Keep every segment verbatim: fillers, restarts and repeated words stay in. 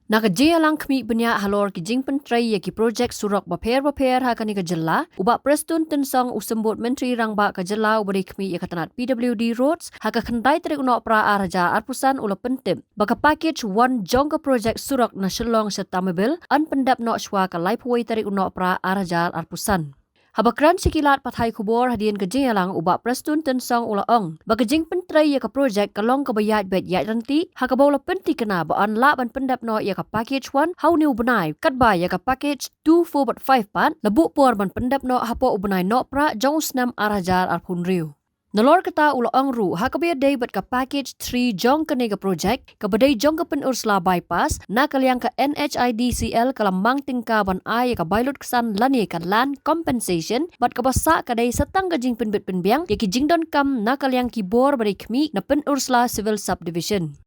Na ka jingïalang khmih bniah halor ki jingpyntrei ïa ki projek surok bapher bapher ha kane ka jylla, u Bah Prestone Tynsong, u Symbud Myntri Rangbah ka jylla uba dei khmih ïa ka tnat P W D Roads, ha ka khyndai tarik u Nohprah ar hajar arphew san u la pyntip ba ka package one jong ka projek surok na Shillong sha Tamabil yn pyndep noh shuwa ka laiphew wei tarik u Nohprah ar hajar arphew san. Haba kren sha ki lad pathai khubor hadien ka jingïalang, u Bah Prestone Tynsong u la ong ba ka jingpyntrei ïa ka projek ka long kaba ïaid beit ïaid ryntih, ha kaba u la pynthikna ba yn lah ban pyndep noh ïa ka package one ha une u bnai, katba ïa ka package two, four bad five pat la buh por ban pyndep noh hapoh u bnai Nohprah jong u snem ar hajar arphew hynriew. Nalor kata u la ong ruh, ha kaba ïadei bad ka package three jong kane ka projek, kaba dei jong ka Pynursla Bypass, na ka liang ka N H I D C L ka la mang tyngka ban ai ïa ka bai lut ksan lane ka land compensation, bad kaba sah ka dei sa tang ka jingpynbit pynbiang ïa ki jingdonkam na ka liang ki bor ba dei khmih na Pynursla Civil Subdivision.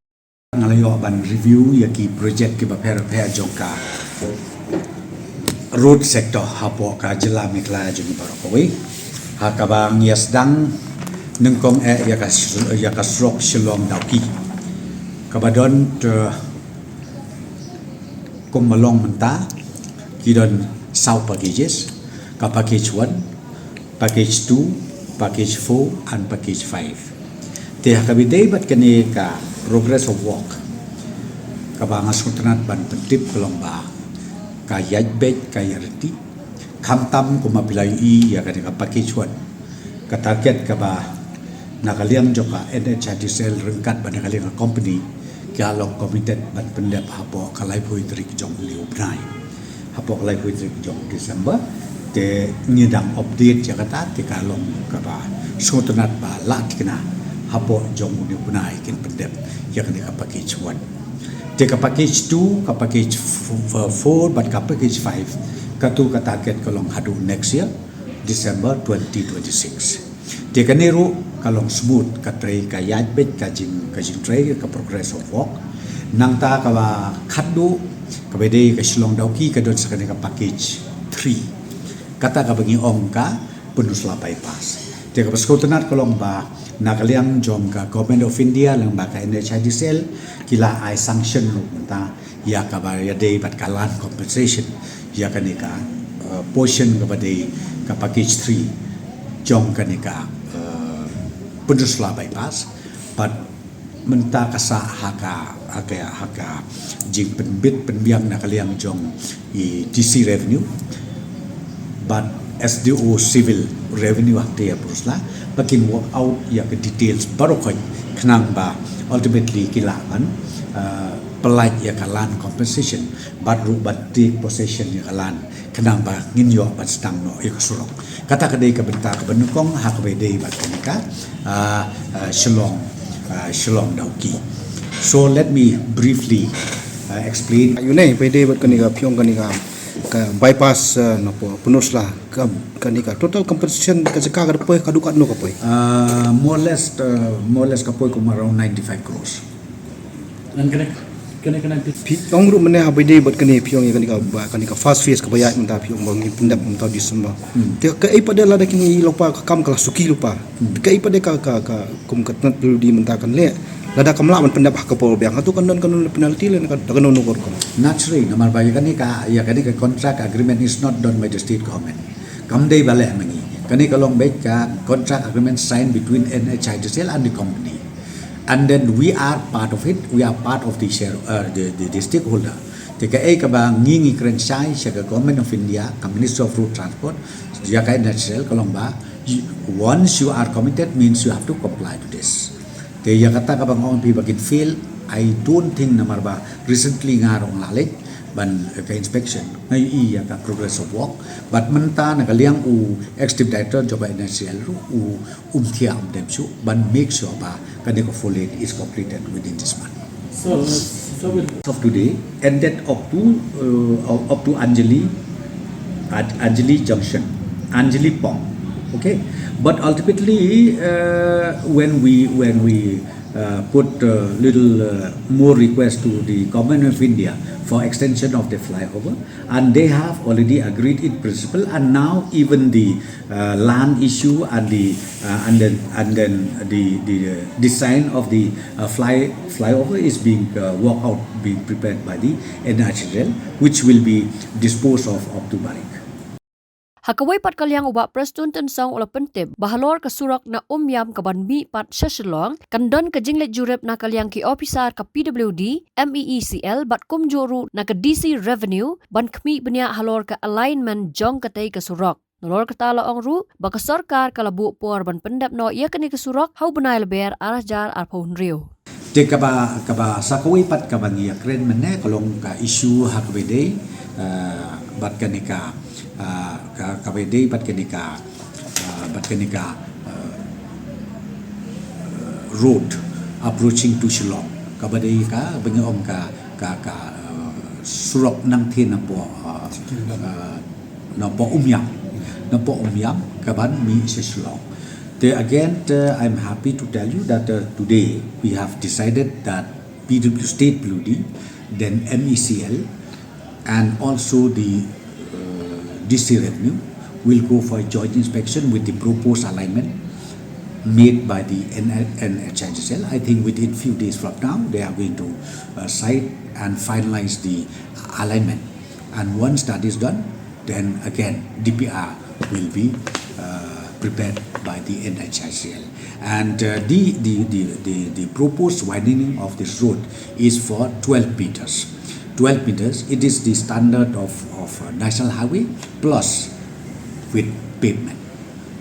Nga la ïoh ban review ïa ki projek kiba pher pher jong ka road sector hapoh ka jylla Meghalaya jong ngi baroh kawei. Ha kaba ngi ïa sdang nyngkong eh ïa ka s-, ïa ka surok Shillong Dawki. Kaba don te kum ba long mynta ki don saw packages, ka package one, package two, package four and package five. Te ha kaba ïadei bad kane ka progress of work, kaba nga sngewtynnat ban pyntip ka long ba ka ïaid beit ka ïaid ryntih. Khamtam kumba phi la ïohi ïa kane ka package one, ka target kaba na ka liang jong ka N H I D C L ryngkat bad na ka liang ka company, ki la long committed ban pyndep hapoh ka laiphew tarik jong une u bnai. Hapoh ka laiphew tarik jong December, te ngi dang update ïa kata, te ka long kaba sngewtynnat ba la thikna hapoh jong une u bnai kin pyndep ïa kane ka package one. Te ka package two, ka package f-, f-, four bad ka package five, katu ka target ka long haduh next year December twenty twenty-six. Te kane ruh ka long smooth, ka trei, ka ïaid beit ka jing, ka jingtrei, ka progress of work. Nangta kaba khatduh, kaba dei ka Shillong Dawki, ka don sa kane ka package three. Kata kaba ngi ong ka Pynursla Bypass. Te kaba sngewtynnat ka long ba na ka liang jong ka Government of India lyngba ka N H I D C L ki la ai sanction ruh mynta ïa kaba ïadei bad ka land compensation ïa kane ka, uh, portion kaba dei ka package three jong kane ka, uh, Pynursla Bypass. Bad mynta ka sah ha ka, ha ka, ha ka jingpynbit pynbiang na ka liang jong i D C Revenue bad S D O Civil Revenue hangta ïa Pynursla ba kin work out ïa ka details baroh khoit khnang ba ultimately ki lah ban, uh, pynlait ïa ka land compensation bad ruh ban take possession ïa ka land khnang ba ngin ïoh ban sdang noh ïa ka surok. Kata ka dei ka bynta kaba nyngkong ha kaba ïadei bad kane ka, ah, ah, Shillong, ah, Shillong Dawki. So let me briefly, ah, explain. Ïa une ba ïadei bad kane ka phi ong kane ka, ka bypass, ah, na Pynursla, ka, kane ka total compensation ka jaka ka dei poi, ka dei katno ka poi? Ah, more or less, ah, more or less ka poi kum around ninety-five crores. Ngan kane, kane, kane. Phi ong ruh mynne ha ba ïadei bad kane phi ong ïa kane ka ba, kane ka first phase kaba ïaid mynta phi ong ba ngin pyndep mynta December. Hmm. Te kaei pat de lada kine i lypa ka kam ka la suki lypa. Hmm. Kaei pat de ka, ka, ka kum ka tnat P W D mynta kan leh. Lada kam lah ban pyndep ha ka por biang, hato kan don, kan don penalty lane kan, kan don uno rukom? Naturally, namar ba ïa kane ka, ïa kane ka contract agreement is not done by the state government. Kam dei ba leh ma ngi. Kane ka long beit ka contract agreement signed between N H I D C L and the company. And then we are part of it, we are part of the share, uh, the, the, the stakeholder. Te kaei kaba ngi ngi kren shai sha ka Government of India, ka Ministry of Road Transport, ïa ka N H I D C L ka long ba, you, once you are committed means you have to comply to this. Te ïa kata kaba nga ong phi ba kin fail, I don't think, namar ba recently nga ruh nga la leit ban, eh, ka inspection, nga ïohi ïa ka progress of work, but mynta na ka liang u Executive Director jong ka N H I D C L ruh, u, um thiah um dem shuh ban make sure ba kane ka four lane is completed within this month. So, so will of today ended up to, uh, up to Anjali, An-, Anjali Junction, Anjali Pong. Okay, but ultimately, uh, when we, when we uh, put a little uh, more request to the Government of India for extension of the flyover, and they have already agreed in principle, and now even the uh, land issue and the uh, and then and then the the uh, design of the uh, fly flyover is being uh, worked out, being prepared by the N H I D C L, which will be disposed of up to Barik. Ha kawei pat ka liang, u Bah Prestone Tynsong u la pyntip ba halor ka surok na Umiam ka ban mih pat sha Shillong, kan don ka jingleit jurip na ka liang ki ophisar ka P W D, M E E C L bad kumjuh ruh na ka D C Revenue ban khmih bniah halor ka alignment jong katei ka surok. Nalor kata la ong ruh ba ka sorkar ka la buh por ban pyndep noh ïa kane ka surok ha u bnai Lber ar hajar arphew hynriew. Te kaba kaba sa kawei pat kaba ngi ïakren mynne ka long ka issue ha kaba dei, uh, bad kane ka uh, ka kaba dei bad kane ka uh, bad kane ka uh, road approaching to Shillong, kaba dei ka ba ngi ong ka ka ka uh, surok nangthie napoh uh, uh, napoh Umiam, napoh Umiam ka ban mih sha Shillong. Te again, uh, I'm happy to tell you that uh, today we have decided that P W, State P W D, then M E C L, and also the uh, D C Revenue will go for a joint inspection with the proposed alignment made by the N- N H I D C L. I think within few days from now, they are going to uh, site and finalize the alignment. And once that is done, then again D P R will be uh, prepared by the N H I D C L. And uh, the, the, the, the, the proposed widening of this road is for twelve meters. twelve meters, it is the standard of, of uh, National Highway plus with pavement,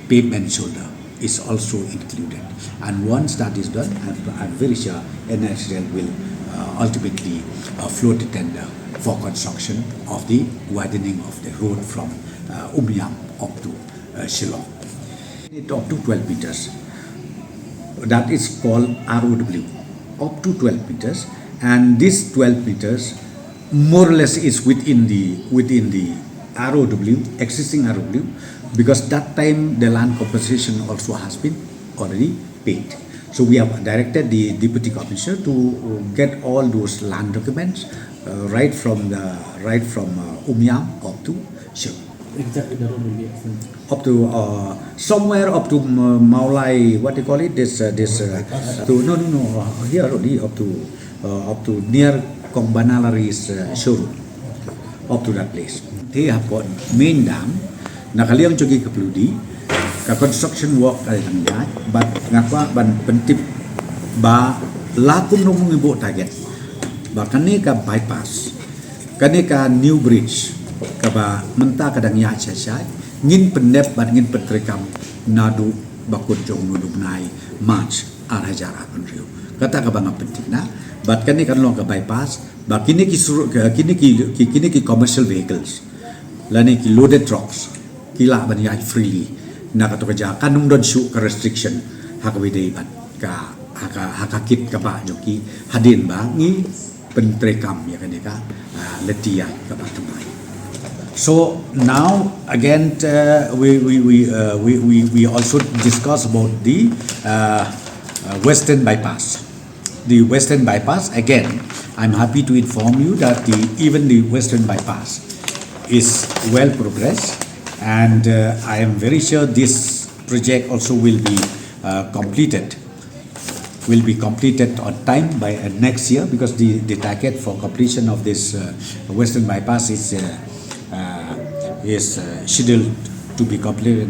pavement shoulder is also included. And once that is done, I'm, I'm very sure N H I D C L will uh, ultimately uh, float a tender for construction of the widening of the road from uh, Umiam up to uh, Shillong. It up to twelve meters. That is called R O W. Up to twelve meters, and this twelve meters more or less is within the within the R O W, existing R O W, because that time the land compensation also has been already paid. So we have directed the deputy commissioner to get all those land documents uh, right from the right from uh, Umiam up to Shillong. Exactly, the road will be extended. Up to uh, somewhere up to uh, Mawlai, what do you call it? This uh, this uh, to no no no uh, here only up to uh, up to near Kombanalari's uh, showroom, up to that place. Te hapoh main dam na ka liang jong ki P W D, ka construction work ka dang ïaid, but nga kwah ban pyntip ba la kumno ngi buh target ba kane ka bypass, kane ka new bridge kaba mynta ka dang ïaid shai shai, ngin pyndep bad ngin pyntreikam naduh ba kut jong u bnai March ar hajar arphew hynriew. Kata kaba nga pynthikna, bad kane kan long ka bypass ba kine ki suru, kine ki kine ki commercial vehicles lane ki loaded trucks ki lah ban ïaid freely na kato ka jaka, kan ym don shuh ka restriction ha kaba dei bad ka ha ka ha ka kit kaba jong ki hadien ba ngi pyntreikam ïa kane ka lynti ïaid kaba thymmai. So now again uh, we we we, uh, we we we also discuss about the uh, uh, western bypass. The western bypass, again, I'm happy to inform you that the even the western bypass is well progressed, and uh, I am very sure this project also will be uh, completed will be completed on time by uh, next year, because the, the target for completion of this uh, western bypass is uh, uh, is uh, scheduled to be completed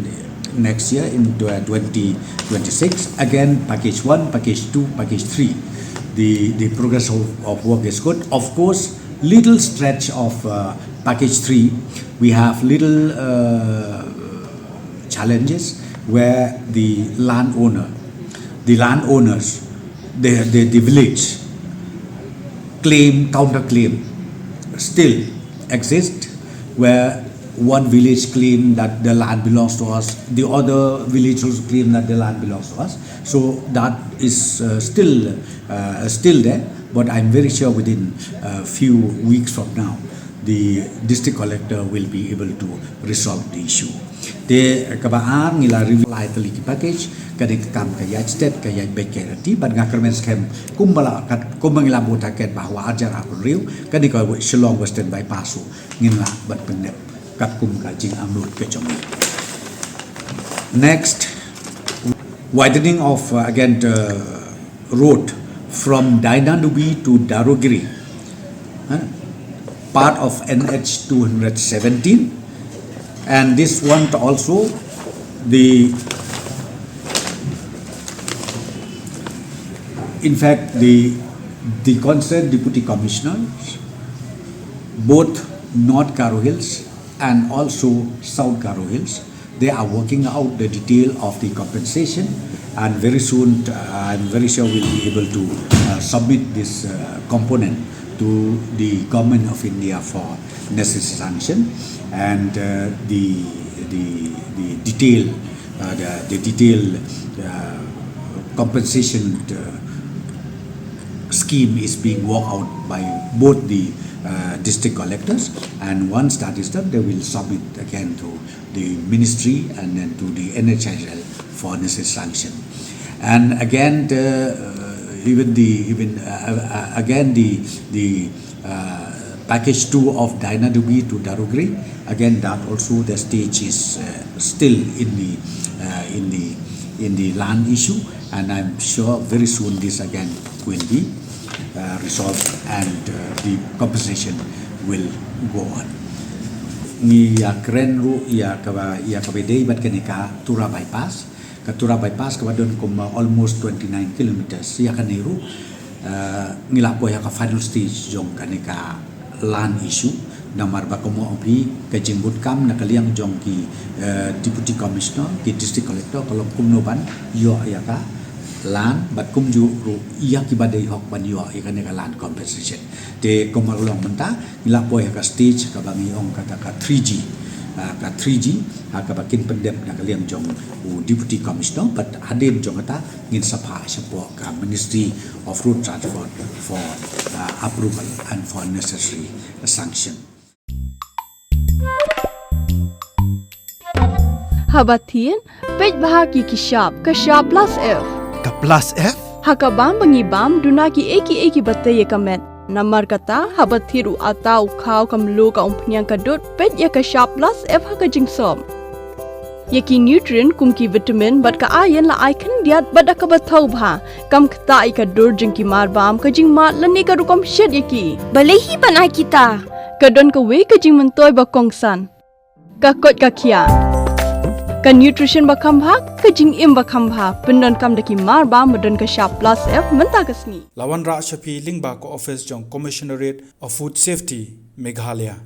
next year in twenty twenty-six. Again, package one, package two, package three, the the progress of, of work is good. Of course, little stretch of uh, package three, we have little uh, challenges where the landowner, the landowners, the, the, the village claim, counterclaim still exist, where one village claim that the land belongs to us, the other village also claim that the land belongs to us. So that is uh, still uh, still there, but I'm very sure within a few weeks from now, the district collector will be able to resolve the issue. Te kaba ar ngi la review lai tylli ki package, kane ka kam ka ïaid stet, ka ïaid beit ka ïaid reti, bad nga kyrmen skhem kumba la kat, kumba ngi la buh target ba ha u ar hajar arphew hynriew, kane ka Shillong Western Bypass ruh ngin lah ban pyndep katkum ka jingangnud ka jong ngi. Next, widening of, uh, again, the road from Dainadubi to Darogiri, uh, part of N H two hundred seventeen, and this one also the, in fact, the, the concerned deputy commissioners, both North Garo Hills and also South Garo Hills, they are working out the detail of the compensation, and very soon, uh, I'm very sure we'll be able to, uh, submit this, uh, component to the Government of India for necessary sanction, and, uh, the, the, the detail, uh, the, the detail, uh, compensation, uh, scheme is being worked out by both the, uh, district collectors, and once that is done, they will submit again to the ministry and then to the N H I L for necessary sanction. And again, the, uh, even the, even, uh, uh, again the, the, uh, package two of Dainadubi to Darogiri, again, that also the stage is, uh, still in the, uh, in the, in the land issue, and I'm sure very soon this again will be, uh, resolved, and, uh, the compensation will go on. Ngi ïakren ruh ïa kaba, ïa kaba dei bad kane ka Tura bypass. Ka Tura bypass kaba don kum, uh, almost twenty-nine kilometers. Ïa kane ruh, uh, ngi la poi ha ka final stage jong kane ka land issue. Namar ba kumno ong phi, ka jingbud kam na ka liang jong ki, uh, deputy commissioner, ki district collector, ka long kumno ban ïoh ïa ka land, bad kumjuh ruh ïa kiba dei hok ban ïoh ïa kane ka land compensation. Te kumba long mynta, ngi la poi ha ka stage kaba ngi ong kata ka three G, ah, ka three G, ha kaba kin pyndep na ka liang jong u deputy commissioner, bad hadien jong kata ngin sa phah shapoh ka Ministry of Road Transport for, ah, approval and for necessary sanction. Haba thied, peit bha ki ki shap, ka shap plus F. Ka plus F? Ha ka bam ba ngi bam, duna ki ei ki ei kiba tei ïa ka met. Namar kata, haba thied u atta, u khaw, ka mluh, ka umphniang, ka dud, peit ïa ka shap plus F ha ka jingsop. Ïa ki nutrient kum ki vitamin bad ka iron la ai khyndiat bad da kaba thaw bha. Kam ktah ïa ka dur jong ki mar bam, ka jingmad lane ka rukom shet ïa ki. Balei hi ban ai kita? Ka don kawei ka jingmyntoi ba kongsan. Ka koit ka khiah. Ka nutrition ba kham bha, ka jingim ba kham bha. Pyndonkam da ki mar bam ba don ka shap plus F mynta ka sngi. La wanrah sha phi lyngba ka office jong Commissionerate of Food Safety, Meghalaya.